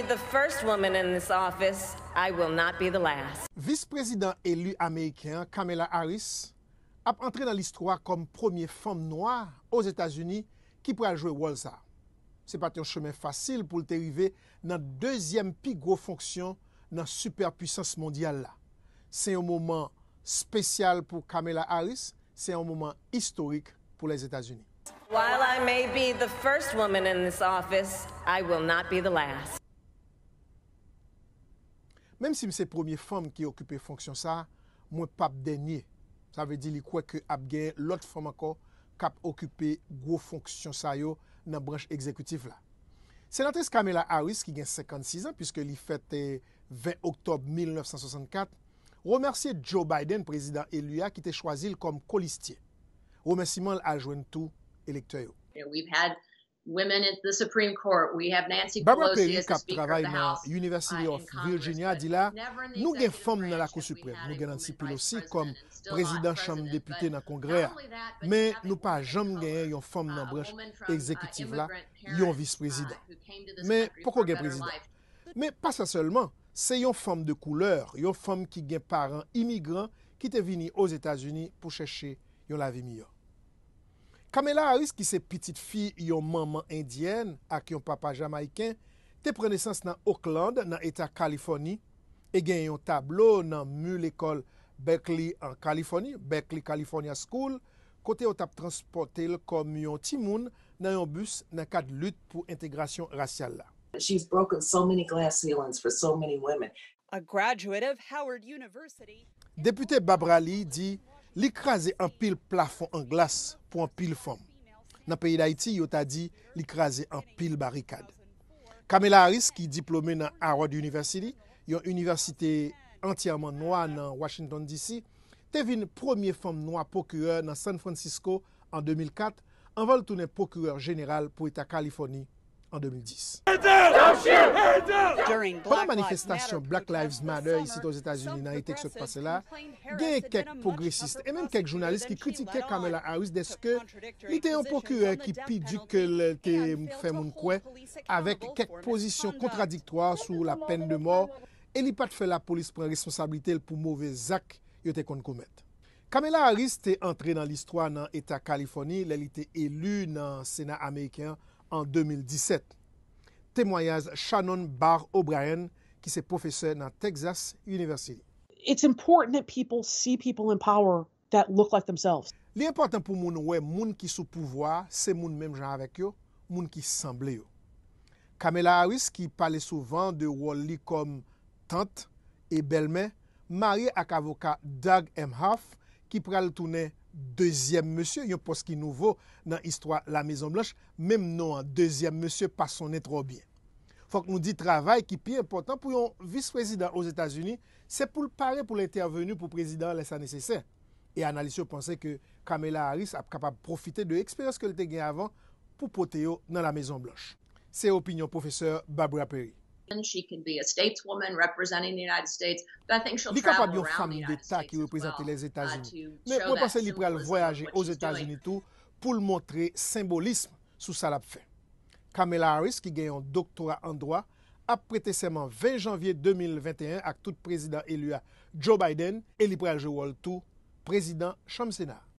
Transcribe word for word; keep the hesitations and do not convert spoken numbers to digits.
The first woman in this office, I will not be the last. Vis prezidan eli ameriken an, Kamala Harris, ap antre nan listwa kòm premye fanm nwa Ozetazini ki pral jwe wòl sa a. Se pa t yon chemen fasil pou l te rive nan dezyèm pi gwo fonksyon nan sipèpwisans mondyal la. Se yon moman espesyal pou Kamala Harris, se yon moman istorik pou Lèzetazini. While I may be the first woman in this office, I will not be the last. Menm si m se premye fanm ki okipe fonksyon sa a, mwen p ap dènye. Sa vle di li kwè ke ap gen lòt fanm ankò k ap okipe gwo fonksyon sa yo nan branch egzekitif la. Senatris Kamala Harris, ki gen senkannsis an, piske li fèt, eh, ven oktòb mil nèf san swasannkat, remèsye Joe Biden, prezidan eli a, ki te chwazi l kòm kolistye. Remèsiman l al jwenn tou elektè yo. You know, we've had women at the Supreme Court. We have Nancy Barbara Pelosi Perry, as the k ap Speaker of travay the nan House, University uh, of in Congress, Virginia, but di la, never in the nou gen executive fanm nan branch Lakou have we Siprèm. Nou gen Nancy Pelosi kòm prezidan chanm depite nan Kongrè a. Men nou pa janm genyen yon fanm nan branch egzekitif la, yon vis prezidan. Men poko gen prezidan. Men pa sa sèlman, se yon fanm de koulè, yon fanm ki gen paran imigran ki te vini Ozetazini pou chèche yon lavi miyò. Kamala Harris, ki se pitit fi yon manman endyèn ak yon papa jamayiken, te pran nesans nan Oakland, nan eta Kalifòni, e gen yon tablo nan mi lekòl Berkeley an Kalifòni, Berkeley California School, kote yo t ap transpòte l kòm yon timoun nan yon bis nan kad lit pou entegrasyon rasyal la. She's broken so many glass ceilings for so many women. A graduate of Howard University. Depite Barbara Lee di li kraze anpil plafon an glas pou anpil fanm. Nan peyi Dayiti, yo ta di li kraze anpil barikad. Kamala Harris, ki diplome nan Howard University, yon inivèsite antyèman nwa nan Washington D C, te vin premye fanm nwa pwokirè nan San Francisco an de mil kat, anvan l tounen pwokirè jeneral pou eta Kalifòni an de mil dis. Pandan manifestasyon Black Lives Matter isit Ozetazini nan ete k sot pase la, gen kèk pwogresis e menm kèk jounalis ki kritike Kamala Harris dèske li te yon pwokirè ki pi di ke l te fè moun kwè, avèk kèk pozisyon kontradiktwa sou la pèn de mò, e li pa t fè lapolis pran responsablite l pou move zak yo te konn komèt. Kamala Harris te antre nan listwa nan eta Kalifòni lè li te eli nan Sena ameriken an an de mil disèt. Temwayaj Shannon Barr O'Brien, ki se pwofesè nan Texas University. It's important that people see people in power that look like themselves. Li enpòtan pou moun wè moun ki sou pouvwa a se moun menm jan avèk yo, moun ki sanble yo. Kamala Harris, ki pale souvan de wòl li kòm tant e bèlmè, marye ak avoka Doug Emhoff, ki pral tounen dezyèm mesye, yon pòs ki nouvo nan istwa La Mezon Blanch, menm non an dezyèm mesye pa sonnen twò byen. Fòk nou di travay ki pi enpòtan pou yon vis prezidan Ozetazini, se pou l pare pou l entèveni pou prezidan an lè sa nesesè. E analis yo panse ke Kamala Harris ap kapab pwofite de eksperyans ke l te gen avan pou pote yo nan La Mezon Blanch. Se opinyon pwofesè Barbara Perry. She can be a stateswoman representing the United States, but I think she'll travel around the United States as well. Li kapab yon fanm deta ki reprezante Lèzetazini, men mwen panse li pral vwayaje Ozetazini tou pou l montre senbolism sou sa l ap fè. Kamala Harris, ki gen yon doktora an dwa, ap prete sèman ven janvye de mil venteyen ak tout prezidan eli a, Joe Biden, e li pral jwe wòl tou prezidan Chanm Sena a.